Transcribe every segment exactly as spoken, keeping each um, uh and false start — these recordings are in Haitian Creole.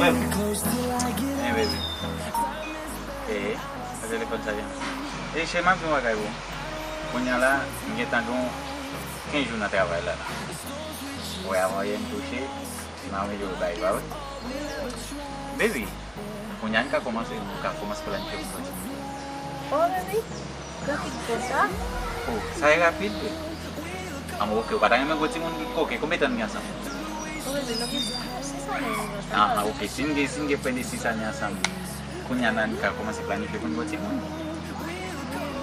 Hey, baby. Hey, sa telefòn sa gen? Hey, cheri, m ap di yon bagay pou ou. Kounye a la, m gentan gen kenz jou nan travay la. Wè, avan yè m touche, m ameliyore bagay, pa vre? Baby, kounye a n ka kòmanse, nou ka kòmanse planifye pou nou. Oh, baby, rapid konsa? Oh, sa e rapid, wi. Ah, bon, ok, ou pa ta renmen gwo timoun ki koke? Konbyen tan n gen ansanm? Oh, baby, nou gen sis an nou ansanm. Ah, ah, ok, si n gen, si n gen pwen de sis ane ansanm, kounye a n ka kòmanse planifye pou n gwo timoun.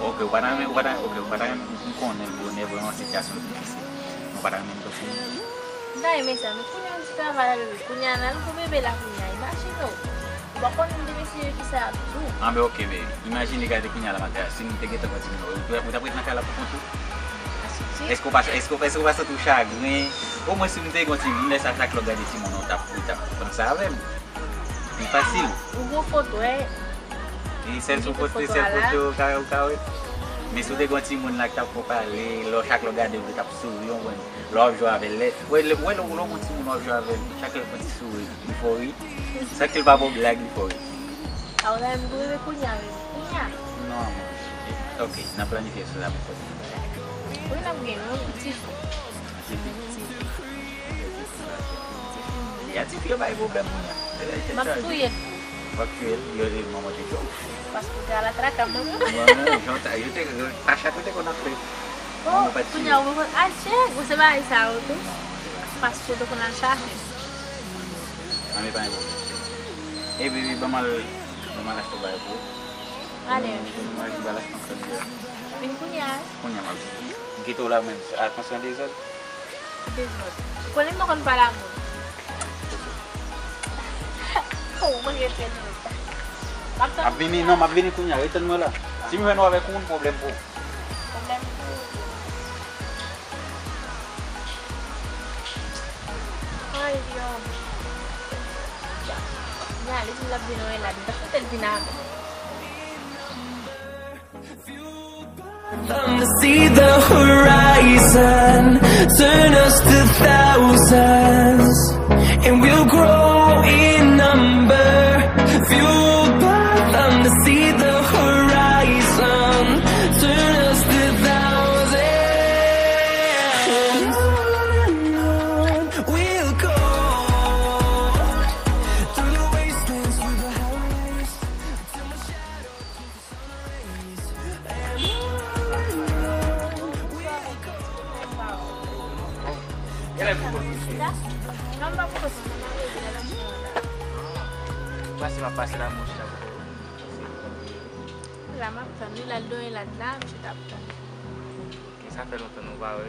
Ok, ou pa ta renmen, ou pa ta, ok, ou pa ta renmen, m konnen l bonè vrèman sitiyasyon difisil. Ou pa ta renmen gwo timoun. M ta renmen sa, men kounye a m di travay la, baby. Kounye a n al gwo bebe la kounye a, imajine w. Ou pa konn demen se yo ki sa y ap di w. Anben, ok, men imajine, gade kounye a la maten an, si m te gentan gen timoun, ou t ap, ou t ap ret nan kay la pou kont ou? Èske ou pa, èske, èske ou pa santi w chagren? Omwen si m te gen yon timoun, lè sa chak lè w gade timoun ou t ap, ou t ap panse avè m. Li fasil. Ou gen foto, wi. E sèl sou foto, sèl foto ou ka, ou ka wè. Men si w te gen yon timoun la ki t ap fè w pale, lè w chak lè w gade l, ou t ap souri, w konprann. Lè w ap jwe avè l, lè, wè, lè, wè, lè w, lè w gen yon timoun w ap jwe avè l, chak lè l fè yon ti souri, li fè w ri. Sa ke l pa ba w blag, li fè w ri. A, w ta renmen pou bebe kounye a menm, kounye a? Non, man. Ok, n ap planifye sou sa pou kounye a. Wi, n ap gen yon ti fi. Ti fi? Ti fi. Ya, ti fi yo bay pwoblèm kounye a. M ap touye l. W ap touye l, yo, yo, manman te tchò. Paske w te al atraka manman. Manman, jan ta, yo te, yo, pa chat, yo te konn ap fè. Oh, kounye a, ou konn al chè, ou se bagay sa yo tou. Paske w te konn al chache. Anben, pa gen pwoblèm. Epi, ban m al, ban m al achte bagay pou ou. Ale. Ban m al achte bagay pou ou. Vin kounye a. Kounye a, m ap vin. M kite w la menm, atensyon dezòd. Dezòd. Ou konnen m pa konn pale ak moun. Oh, mwen rete nou. M ap tann. M ap vini, non, m ap vini kounye a, ret tann mwen la. Si m jwenn ou avèk yon moun, pwoblèm pou ou. Pwoblèm pou ou. Ay, yo. Li ale, di m l ap vin wè la, li pa fout vin avè m. Them to see the horizon, turn us to thousands, and we'll grow in number. Fueled by them to see the horizon, turn us to thousands. And on and on we'll go, through the wastelands, through the highways, till my shadow turns to sun rays. And on and on we'll go. Pase m ap pase la, mon chita pou. La m ap tann li, l al donye lad la, m chita ap tann. Sa fè lontan nou pa wè.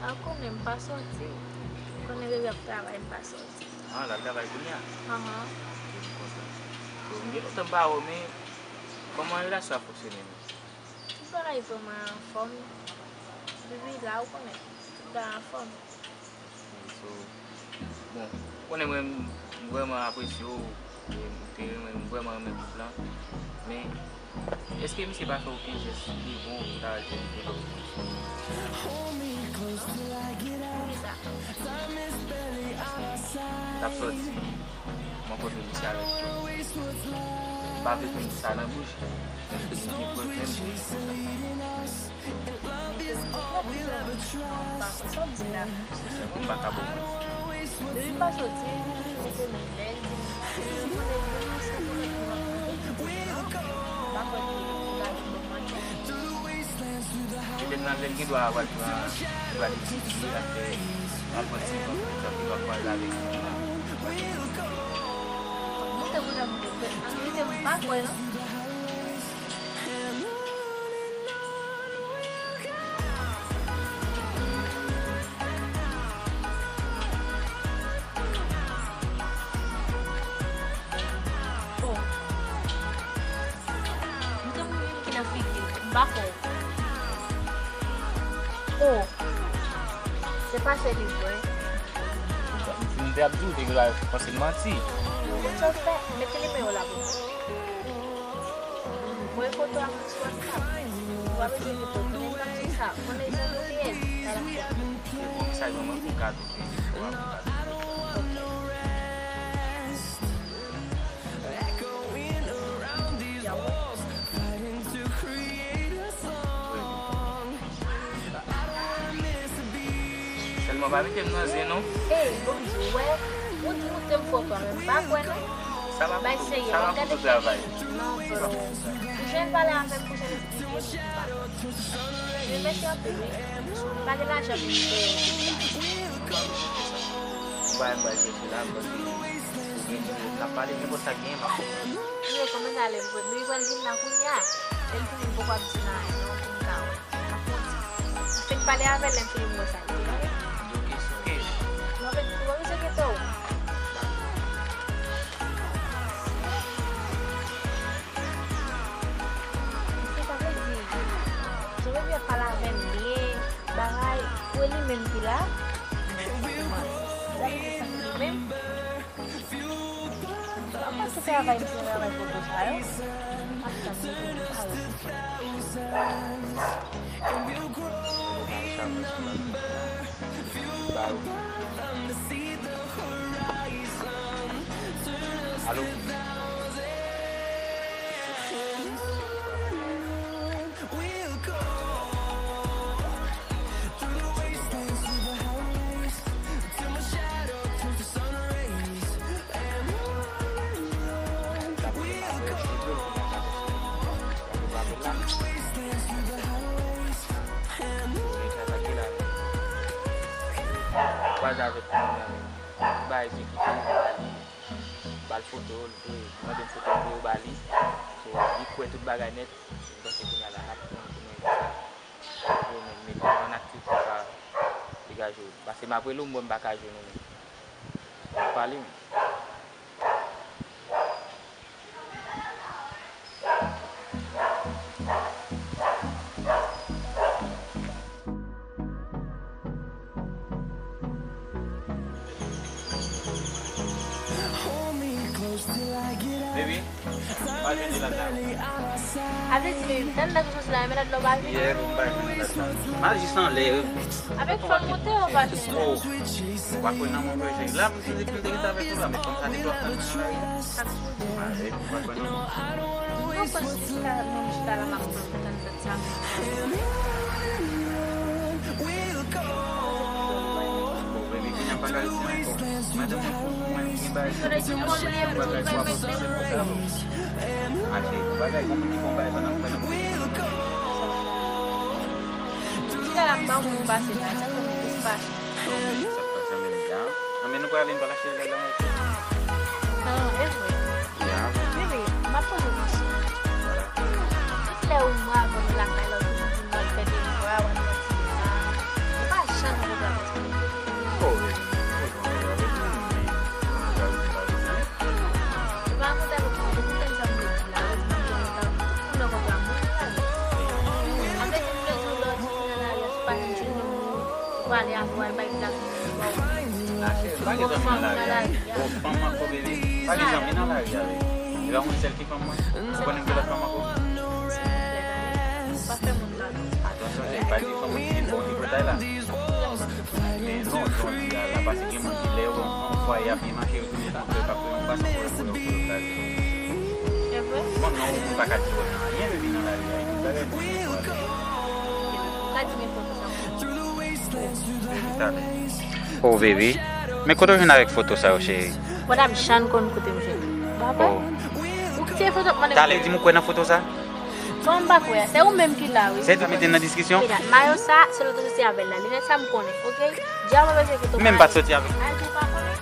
A, ou konnen m pa sòti. Ou konnen bebe ap travay, m pa sòti. Ah, l al travay kounye a? Ahan. Ok, m kontan. Bon, m gen lontan m pa wè w, men kòman relasyon ap fonksyone menm? Tout bagay vrèman anfòm. Bebe la, ou konnen, tout bagay anfòm. So, bon, ou konnen mwen, m vrèman apresye w, e m te renmen, m vrèman renmen gwoup lan. Men, èske misye pa fè okenn jès ki bon pou ta al fè yon lòt moun? Poukisa? M t ap sòti, m rankontre misye avèk, m pa vle pran sa nan bouch, men m gen pwèv menm. Depi m pa sòti, li mete men lè, li di m, li konnen li se pou mwen. M pa kwè li gade bon mwen. Petèt nan lè l gen dwa pral pran, li pral etidye, l ap fè, l ap pran ti tan, petèt li va pral avèk moun nan. Mwen te konnen mwen te fè, an verite, m pa kwè non. Oh. M te pou vin ki nan figi l. M pa kwè. Oh. Se pa se li vre. Si m te ap di w, te gen dwa panse m manti. Mwen sa w fè, mete nimewo w la pou mwen. Voye foto a mwen sou WhatsApp. Ou pa bezwen gen pwoblèm, pa di sa. Konnen jan nou te ye, ala fè. Se bon, mesaj mwen, mwen pou kado, se pou kado. Ok. Ou pa mete m nan zen non. Ey, bon, m di w, wè, ou di ou te m fò pa, men m pa kwè non. Bay serye, w ap gade figi. Non, bro. Ou jwenn pale avè m pou jwenn esplike m pa. Men mèsi anpil, wi. M pa gen lajan pou m peye. Ou pa menm bay chèche la, m panse ou gen, n ap pale nenpòt sa k genyen, m ap konprann. Yo, kòman sa ale vre? Men li pral vin la kounye a. Lè l vini, m poko ap di l anyen non, pou m ka wè. M ap konn di. M fin pale avè l, lè m fini m wè sa l di la, wi. Ok, ok. Mwen, mwen, mwen, mwen, mwen, mwen, Se sa vle di, Jean Baby ap pale avè m byen, bagay, pou li menm ki la, li menm, ap pase travay m se travay foto sa yo, ap tann m pou m pale. Alo? Kwaze avèk timoun nan, men ba egzekite, ba li, ba l foto, li mande m foto m voye ba li. So, li kwè tout bagay nèt. M panse kounye a la n ap pran pou mwen sa. Yo menm, mete yo an aktif pou ka degaje yo. Paske m ap rele w, m wè m pa ka jwenn ou menm. N ap pale menm. Baby, pa jwenn Dylan la. Avle di, baby, tann nan sou la, men lòt lè w pa vini. Yè, m pa jwenn Dylan la. M al jis anlè, wi. Avèk fòm moute, w pa jwenn. Oh. Ou pa kwè nan mwen, vre, la, m te di m te gentan avèk ou la, men kòm sa te twò fè mwen nan lari. Avèk, ou pa kwè nan mwen. Mwen panse se sa, menm chita la, m ap tann, tann sa. Anben, nou prale, nou pa ka chita la, la, non, e vre. Bebe, m ap poze w kesyon. Tout lè ou mwa avè m lakay la, ou toujou di m w al fè devwa, w al fè ti sa. Ou pa janm gen dwa konsa. Ou pa konn sa m te di la, ou di m gen yon tan, tout moun nan konprann mwen la. Apre, si m te di w lè w di m nan lari a, si w pa janm jwenn moun, ou prale avè w al bay plas. Lache, pa gen zanmi nan lari a. Bon, fanm ankò, bebe. Pa gen zanmi nan lari a, bebe. E pa mwen sèl ki fanm mwen. Ou konnen m gen lòt fanm ankò? Silvouplè, pa fè moun mal. Atansyon, cheri, pa di fanm mwen ki bon ki pou tay la. Men non, jan w di a la, paske gen moun ki lè yo wè yon fwaye ap byen mache, yo tounen kontre, pa pou yon fason pou yo, pou yo, pou yo. E vre? Bon, non, ou pa ka di yo anyen, bebe, nan lari a. E tout bagay bon, bebe. Ou ka di men foto sa. Oh, baby. Men kote w jwenn avèk foto sa yo, cheri? Madam Chan konn kote m jwenn. Papa, ou kite foto m mande. Talè di m ou kwè nan foto sa? Kòman m pa kwè? Se ou menm ki la, wi. Se ou mete nan diskisyon? Mayo sa, se lòt soti avè l la. Linèt sa m konnen, oke? Djab mwen bezwen kite w. Men m pa t soti avèk. Al di w pa konnen.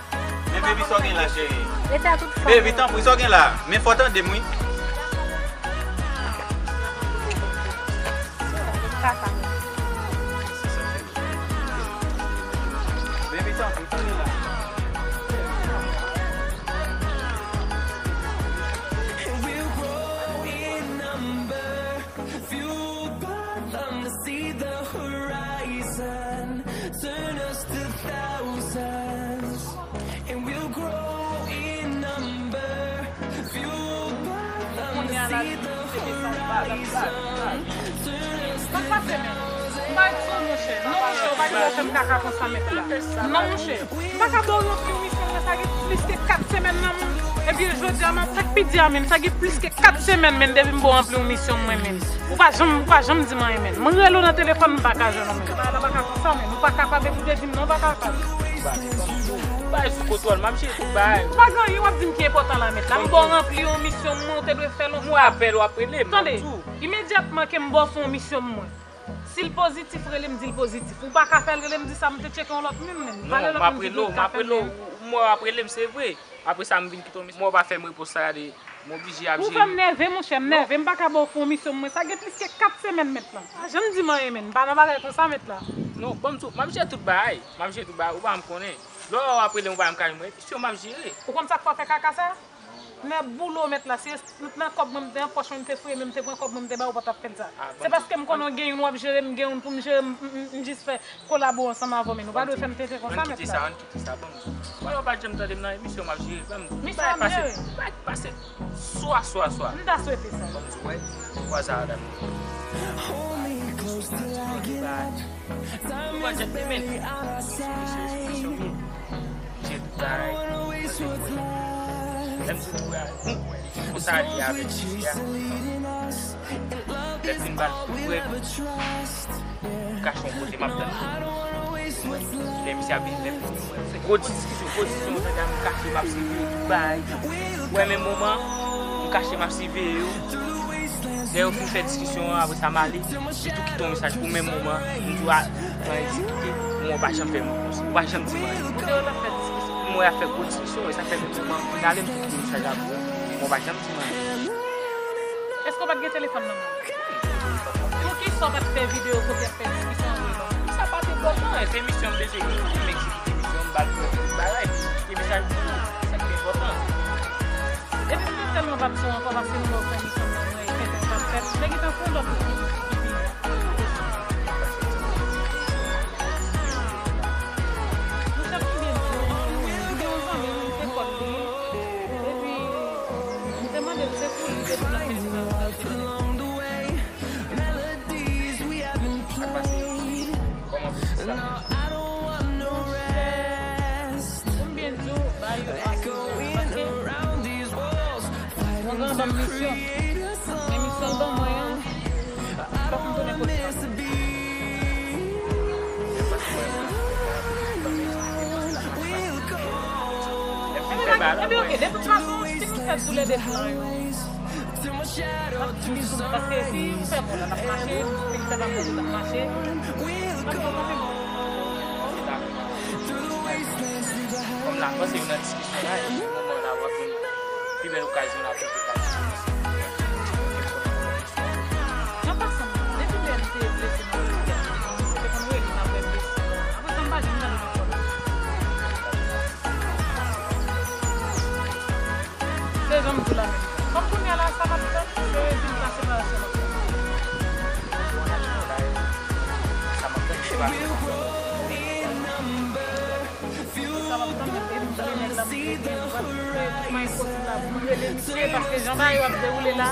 Men baby, sa w gen la, cheri? Rete a tout fòm. Baby, tanpri, sa w gen la? Men fò tande m, wi. Baby, tanpri, tanpri la. We'll grow in number, fueled by them to see the horizon. Turn us to thousands, and we'll grow in number. Kounye a la, li di m se mesaj pa l ap bay. Sa k pase menm? M pa di w, monchè. Non, monchè, ou pa gen lòt fè m kaka konsa menm la. Non, monchè. M pa ka ba w yon, yon misyon, sa gen plis ke kat semèn nan, epi jodi a, sa k pi di a menm, sa gen plis ke kat semèn menm depi m ba w ranpli yon misyon mwen menm. Ou pa janm, ou pa janm di m anyen menm. Mwen rele w nan telefòn, m pa ka jwenn ou menm. Sa menm, ou pa kapab, epi w te di m non, ou pa kapab. Bay sou kontwòl, m ap jere tout bagay. Ou pa gen anyen w ap di m ki enpòtan la, mèt la. M ba w ranpli yon misyon mwen, ou te dwe fè l yon fwa. Mwen apèl, w ap rele m. Tande, imedyatman ke m ba w sou yon misyon mwen. Si l pozitif, rele m, di l pozitif. Ou pa ka fè l rele m, di sa, m te tcheke yon lòt moun, menm. Non, m ap rele w, m ap rele w. Mwen w ap rele m, se vre. Apre sa, m vin kite w misyon. Mwen w pa fè m repons sa, gade. M oblije ap jere. Ou fè m nève, monchè, m nève. M pa ka ba w fon misyon mwen. Sa gen plis ke kat semèn, mèt la. Pa janm di m anyen, menm. M pa nan bagay konsa, mèt la. Non, ban m di w, m ap jere tout bagay. M ap jere tout bagay. Ou pa janm konnen. Lè w ap rele m, ou pa janm ka jwenn mwen. Epi si w m ap jere. Ou konn sa k fè w fè kaka sa? Nan boulo, mèt la. Si nan kòb mwen, m te an pòch mwen, m te fouye, men m te pran kòb mwen, m te ba ou, ou pa t ap fè l sa. Se paske m konnen w gen youn w ap jere, m gen youn pou m jere, m, m, m, m jis fè kolabo ansanm avè w, men nou pa dwe fè m tenten konsa, mèt la. Ann kite sa, ann kite sa, ban m di w. Wè, w pa t janm tande m nan emisyon, m ap jere, ban m di w. Misyon ap jere. Bagay pase, bagay pase swa, swa, swa. M ta swete sa. Ban m di w, wè, kwaze a, dam. Ou pa janm te men. Misyon, misyon, misyon, misyon. Jere tout bagay. Lè m di w, bon, konsa l ye avèk misye a. Lè m fin ba l tout prèv, m kache yon kote, m ap tann li. Lè misye ap vini, lè m vini, se gwo diskisyon, gwo diskisyon, tande a, m kache, m ap siveye tout bagay. Wè, menm moman, m kache, m ap siveye yo. Lè yo fin fè diskisyon an, apre sa m ale, li tou kite yon mesaj pou menm moman, m di w a, nan egzekite, mwen w pa janm fè m repons, ou pa janm di m anyen. Kote yo t ap fè diskisyon? Mwen y ap fè gwo diskisyon, e sa fè menm moman, m fin ale, m tou kite mesaj la pou ou, mwen w pa janm di m anyen. Èske w pa t gen telefòn nan men w? Poukisa w pa t fè videyo kote y ap fè diskisyon an? Sa pa t enpòtan, e se misyon m te jwe, m egzekite misyon m, m ba l prèv tout bagay, m kite mesaj pou ou, sa ki enpòtan. Epi m te tèlman pa t sou ankò paske nou wè w fè misyon nan mwen, e tenten pa t fèt. Te gentan fè yon lòt ki, ki pi. Monchè, konbyen de jou, m gen yon zanmi m, m te kòl li. Epi, m te mande l se pou li, li te di l ap fè travay nan. Sa k pase? Kòman pou sa? Pou m byen di w, bagay yo pase, paske mwen gen yon bann misyon. Men misyon l ban mwen an, fòk m tounen kote l. Ebyen, ebyen, oke, de tout fason, si nou fè toulède plan yo, m ap di bizou, paske si ou fè kò la, l ap mache, si l fè pa kò la, l ap mache. M ap fè konfyans. Kòm n avanse yo nan diskisyon la, epi moman la w ap jwenn pi bèl okazyon la pou te ka diskite. An pasan, depi lè m te blese nan ospital, misye te konn rele m apre blesi an. Apre sa, m pa janm tande l ankò. Se jan m di w la menm. Kòm kounye a la, sa m ap fè, se rezilta separasyon m ap tann. Sa m ap fè, se pa sa m ap fè. Sa m ap tann, e m di nèg la, m rele, m ap fè tout mwayen posib la pou m rele misye, paske jan bagay yo ap dewoule la,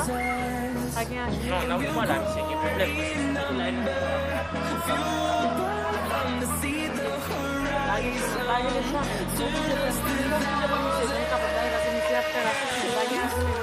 pa gen achte. Non, nan moman la, misye gen pwoblèm. Pa gen, pa gen lechwa. Ou oblije pran, ou oblije pran misye, li kapab gade, paske misye ap fè rasis, li pa gen achte.